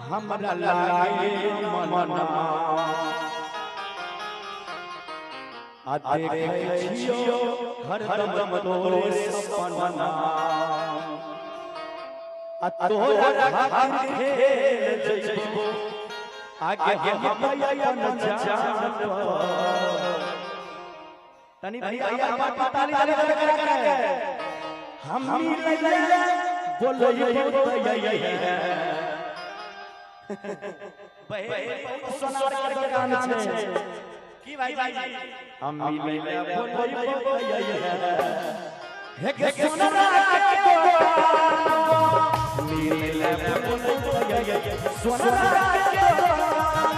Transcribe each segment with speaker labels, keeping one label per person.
Speaker 1: हमरा लागे मनमा आ देखै छियो हरदम तोरे सपनमा आ तोरा खातिर खेल जइबो आगे हम अपन जान पर। तनी भैया हमार ताली ताली करा करा के हम मिलैले बोलैबो तैयै है। बहे बहुत सोनार के दुकान छै की भाई हम मिलैले बोलैबो तैयै है। हे के सोनार के दुकान मिलैले बोलैबो तैयै सोनार के दुकान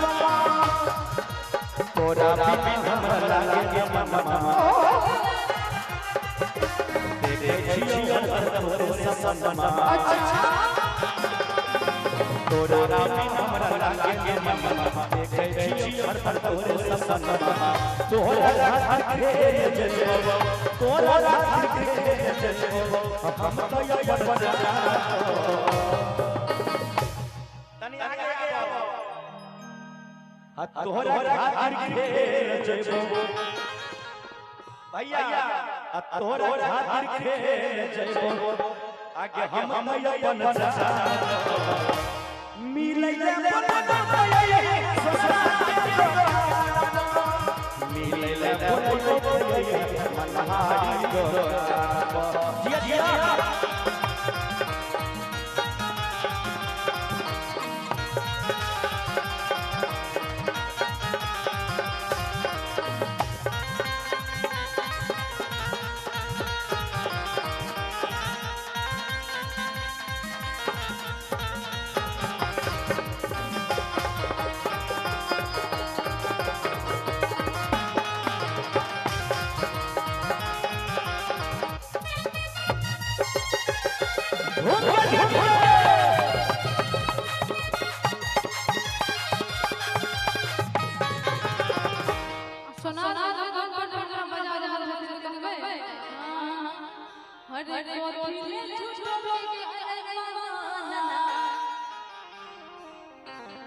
Speaker 1: तोरा बिन हमरा लागे मनमा देखै छियो तोरे सपनमा।
Speaker 2: अच्छा
Speaker 1: तोरा बिन हमरा लागे मनमा देखै छियो तोरे सपनमा तोरा खातिर खेल जइबो तोरा खातिर खेल जइबो हम त अपन जान। तनी आगे आओ तोहरा खातिर खेल जइबो भैया तोहरा खातिर खेल जइबो आगे हम अपन जान मिलैले बोलबो तैयै मिलैले बोलबो तैयै मनहारी दोकान जिया जिया।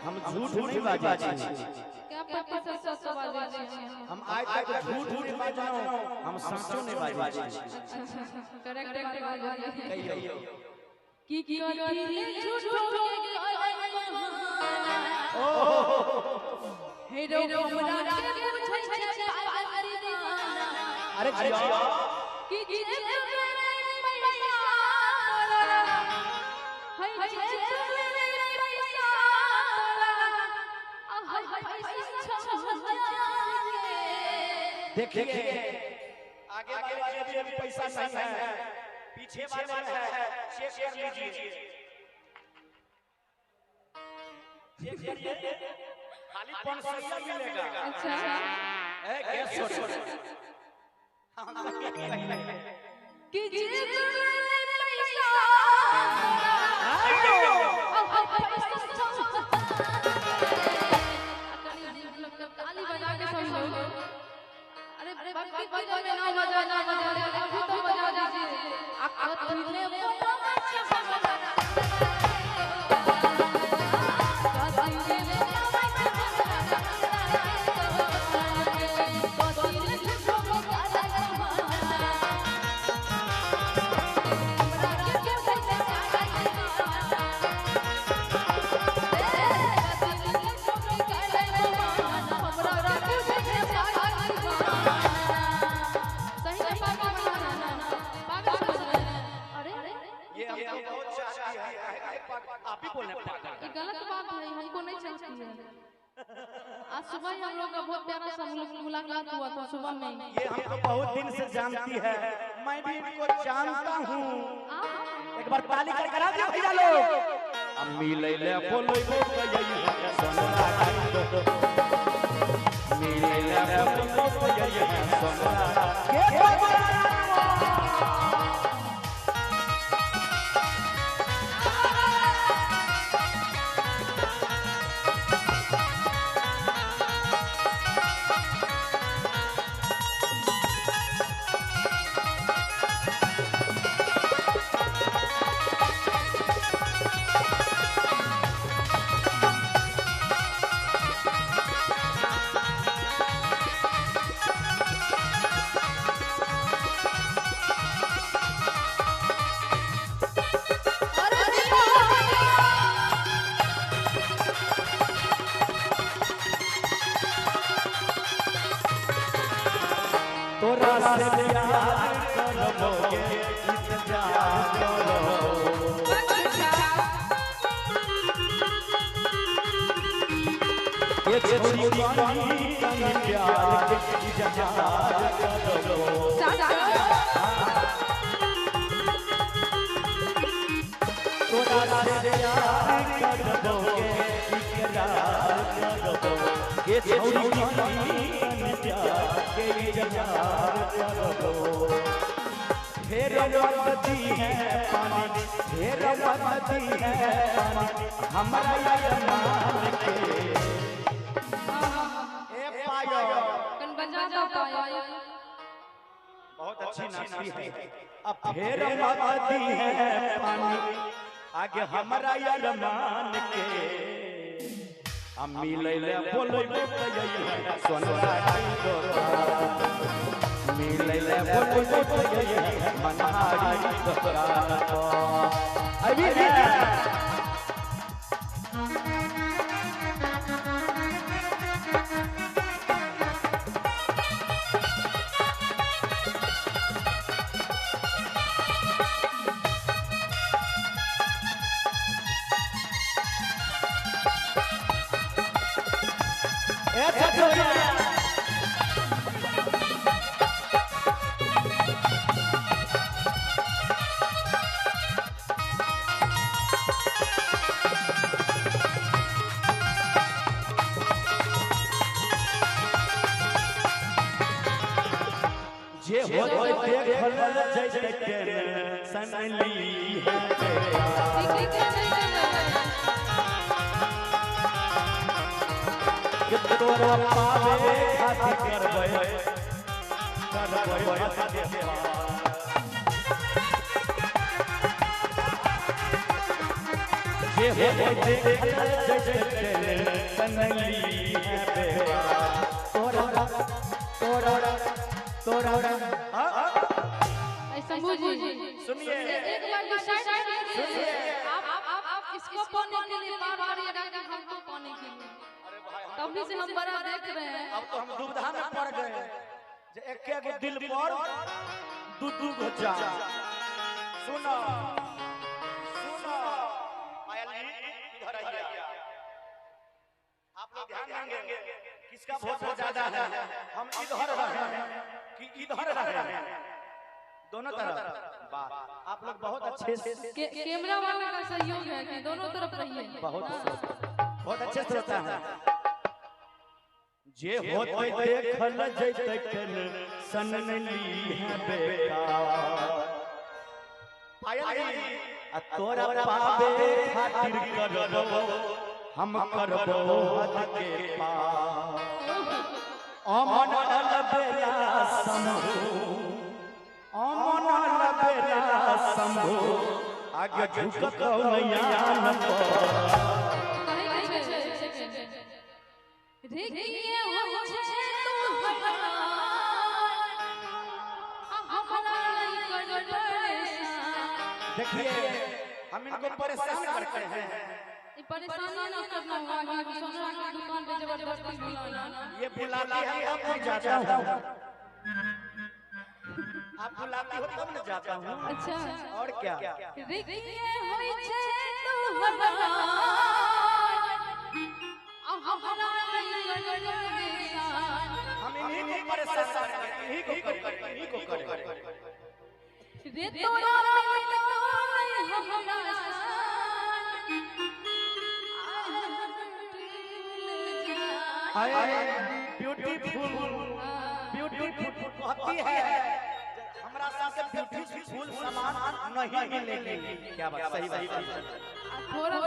Speaker 1: हम झूठ नहीं बाजै छी।
Speaker 2: क्या पता सच बाजै छी।
Speaker 1: हम आइ तक झूठ नहीं बाजलहुं, हम सचो नहीं बाजै छी।
Speaker 2: अच्छा करेक्ट बाजै।
Speaker 1: कहियो
Speaker 2: की कथी झूठो के बहाना
Speaker 1: ओ
Speaker 2: हे रो हमरा के पूछै छै पागल दीवाना।
Speaker 1: अरे जिया
Speaker 2: की जेब में पैसा तोरा है जेब में पैसा तोरा आ है पैसा 6000 के।
Speaker 1: देखिए आगे वाले जेब में पैसा नहीं है, पीछे वाले में है, चेक कर लीजिए। चेक करिए खाली 500 मिलेगा।
Speaker 2: अच्छा
Speaker 1: ए गैस छोड़
Speaker 2: कि जेब में पैसा तोरा पैसा 6000 ताली बजा के सब लोग। अरे बाकी दिनों में ना बजा ना बजा अभी तो बजा दीजिए। आ कथी बोलो अच्छा
Speaker 1: आप ही बोलने पागल।
Speaker 2: ये गलत बात है, हमको नहीं चाहती है। आज सुबह ही हम लोग का बहुत प्यारा सा मुलाकात हुआ था सुबह में।
Speaker 1: ये हमको बहुत दिन से जानती है, मैं भी इनको जानता हूँ। एक बार ताली कर करा दियो भैया लोग। मिलैले बोलैबो तैयै सोना मिलैले बोलैबो तैयै सोना के। से प्यार करबोगे इंतजार करबो। ये छोरी कनी कनी प्यार के इजहार करबो। तोरा से प्यार करबोगे इकरार करबो। ये छोरी कनी कनी प्यार के इजहार करबो। फेर मत है पानी, फेर मत है पानी हमरा अरमान के। ए पायो
Speaker 2: कन बजा दो पायो,
Speaker 1: बहुत अच्छी नाचती है। अब फेर मत है पानी आगे हमरा अरमान के। हम मिलै ले बोलैबो कहियै सोनरा की दोकान, मिलै ले बोलैबो कहियै मनहारी दोकान। अभी जे होते देखल जैते टेंशन ली है के तोरा पावे खातिर करबै करबै जे होते देखल जैते टेंशन ली है तोरा तोरा तोरा।
Speaker 2: शंभू जी
Speaker 1: सुनिए,
Speaker 2: एक बार डिसाइड कीजिए, आप आप इसको पाने के लिए बार बार ये कि हमको पाने के लिए।
Speaker 1: अरे भाई
Speaker 2: तभी से हम बड़ा देख रहे हैं।
Speaker 1: अब तो हम दुविधा में पड़ गए जे एक एक दिल पर दू दू गो जान। सुनो सुनो पायल जी इधर आइए, आप लोग ध्यान देंगे किसका वोट ज्यादा है। हम इधर रहे कि इधर रहे, दोनों तरफ बात। आप लोग बहुत अच्छे से
Speaker 2: कैमरा वाला का सहयोग है कि दोनों तरफ रहिए।
Speaker 1: बहुत बहुत अच्छे श्रोता हैं। जे होते देखल जैते टेंशन ली है बेकार। पायल जी आ तोरा पावे खातिर करबो हम करबो हद के पार। अमन अलबेला शंभू, अमन अलबेला शंभू आगे झुकत नैयान पर।
Speaker 2: रिगिए हो छे तू हमरा नहीं कर परेशान।
Speaker 1: देखिए हम इनको परेशान करते हैं।
Speaker 2: ये परेशानी ना करना होगा कि सोना की दुकान पे जबरदस्ती बुलाना।
Speaker 1: ये बुलाती है तब मैं जाता हूँ, आप बुलाती हो तब मैं जाता हूँ।
Speaker 2: अच्छा
Speaker 1: और क्या।
Speaker 2: रिगिए होई छे तू हमरा हमरा नहीं कर परेशान।
Speaker 1: हम इन्हीं को परेशान करते हैं, इन्हीं को करें, इन्हीं को करें।
Speaker 2: रे तोरा मिलतो नहीं हमरा सान
Speaker 1: हाय ब्यूटीफुल ब्यूटीफुल कहती है हमरा साथ ब्यूटीफुल सामान नहीं मिलेगी। क्या बात, सही बात।
Speaker 2: थोड़ा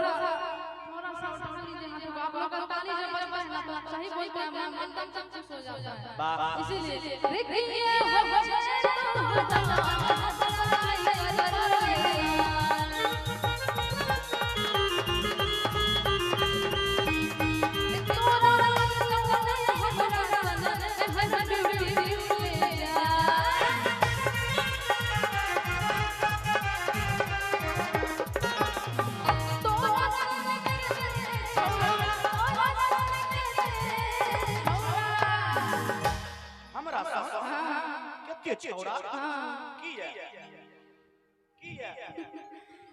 Speaker 2: सा उठा लीजिए हाथ को, आप लोग का ताली जब बजता है ना तो सही बोलते हैं, मन एकदम खुश हो जाता है। इसीलिए रिगिए हो छे तू
Speaker 1: छौड़ा
Speaker 2: हां
Speaker 1: की है की है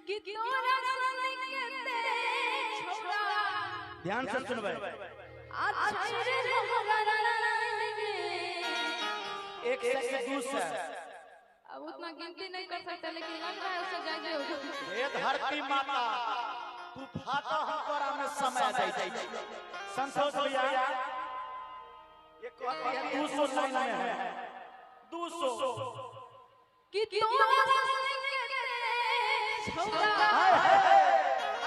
Speaker 2: कि तोरा सन के ते छौड़ा
Speaker 1: ध्यान से सुनबै
Speaker 2: अच्छा रे हमरा लाइन में
Speaker 1: 1 से 2 से
Speaker 2: अब उतना गिनती नहीं कर सकते लेकिन लग रहा है उससे ज्यादा हो गया।
Speaker 1: हे धरती माता तू फाटा हम तोरा में समय जाई जाई। संतोष भैया ये कहती है 200 लाइन में है 200
Speaker 2: कि तोरा सन के ते छौड़ा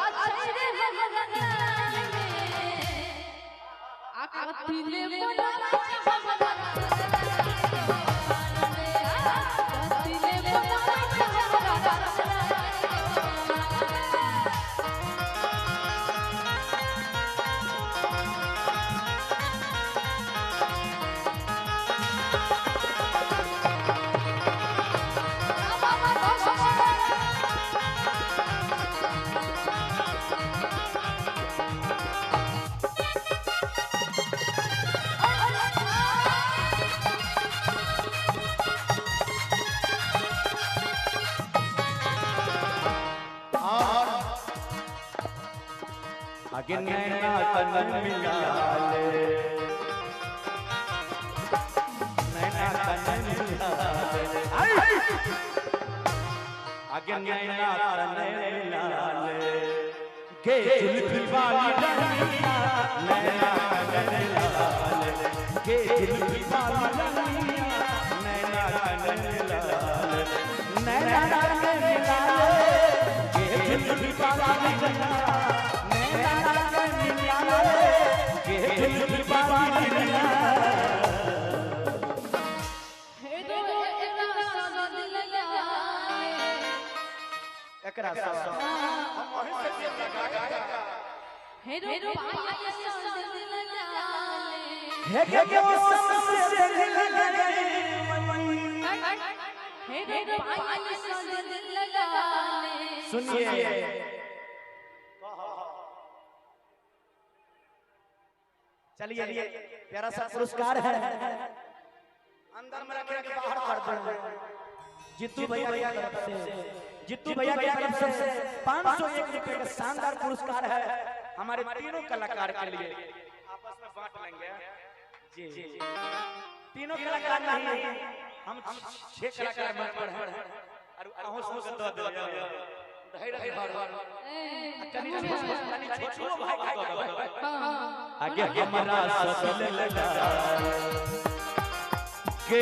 Speaker 2: अच्छा रे हमरा लाइन में आ कथिले बोला हमरा
Speaker 1: आगे नैना तन मिला ले नैना तन मिला ले आगे नैना तन मिला ले गे जुल्फी वाली रनिया नैना तन मिला ले गे जुल्फी वाली रनिया नैना तन मिला ले नैना तन मिला ले गे जुल्फी वाली रनिया एकरा सब हम वही से लगा
Speaker 2: हेरो पायल सन लगा ले
Speaker 1: हे के सबसे दिल गई
Speaker 2: हेरो पायल सन लगा ले।
Speaker 1: सुनिए चलिए प्यारा सा पुरस्कार है अंदर में रख के बाहर कर दो। जितू भैया की तरफ से जितू भैया की तरफ से 501 रुपए का शानदार पुरस्कार है हमारे तीनों कलाकार के लिए। आपस में बांट लेंगे जी जी तीनों कलाकार नहीं हम 6 कलाकार मंच पर हैं और अहों सब दो दो धैर्य धर कनी कनी छोटो भाई के दो आगे हमारा सब लगा के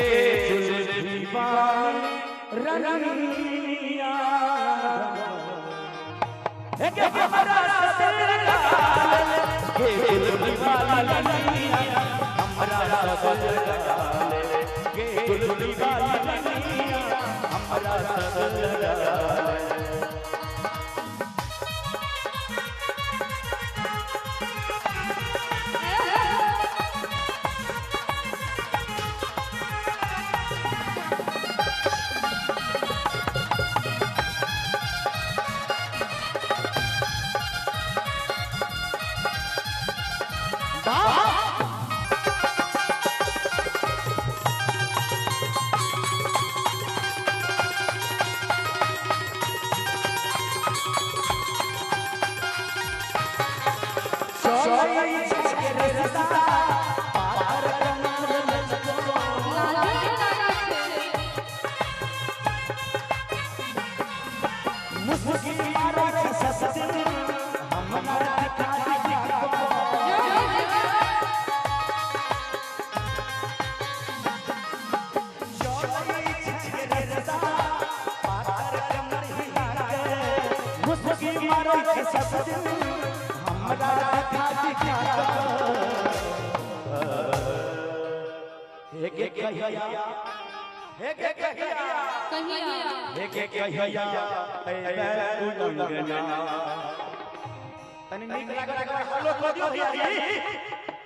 Speaker 1: जुल्फी वाली रनिया के हमारा सब लगा के जुल्फी वाली रनिया हमारा सब लगा के जुल्फी वाली रनिया हमारा सब लगा।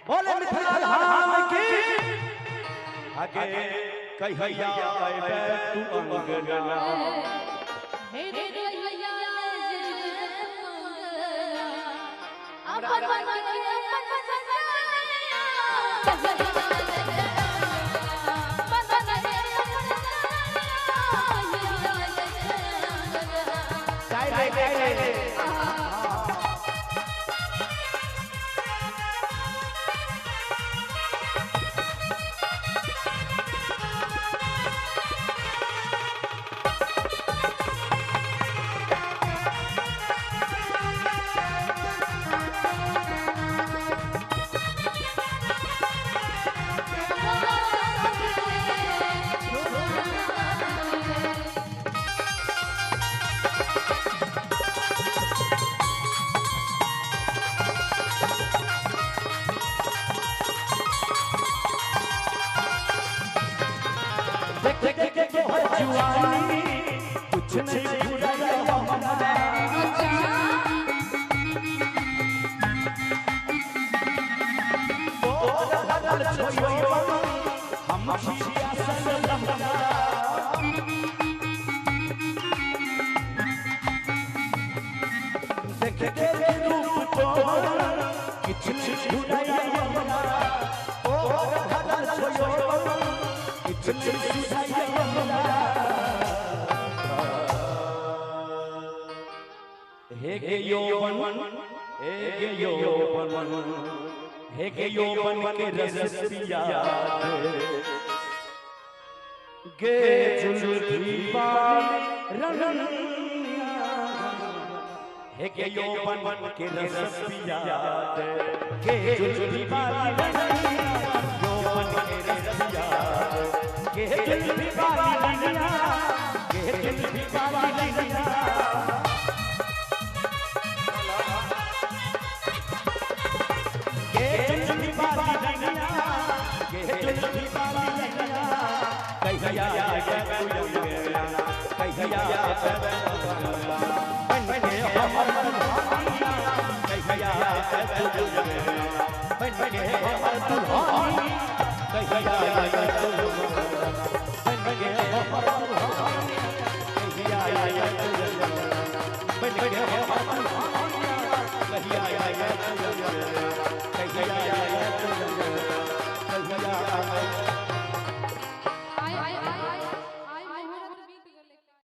Speaker 1: बोले मिथिला धाम की आगे कहिया आबे तू अंगना
Speaker 2: हे रे कहिया अपन अपन
Speaker 1: काइले कुछ नहीं भुलाया हमरा तोरा बदल छोड़ियो हम छिया सन लम्हा देख के रूप तोरा किछ नहीं भुलाया हमरा तोरा बदल छोड़ियो किछ नहीं भुलाया हमरा हे गे यौवन हे गे यौवन हे गे यौवन के रस पिया गे जुल्फी वाली रंगिया हे गे यौवन के रस पिया गे जुल्फी वाली रंगिया यौवन के रस पिया गे जुल्फी वाली रंगिया गे जुल्फी वाली रंगिया कहिया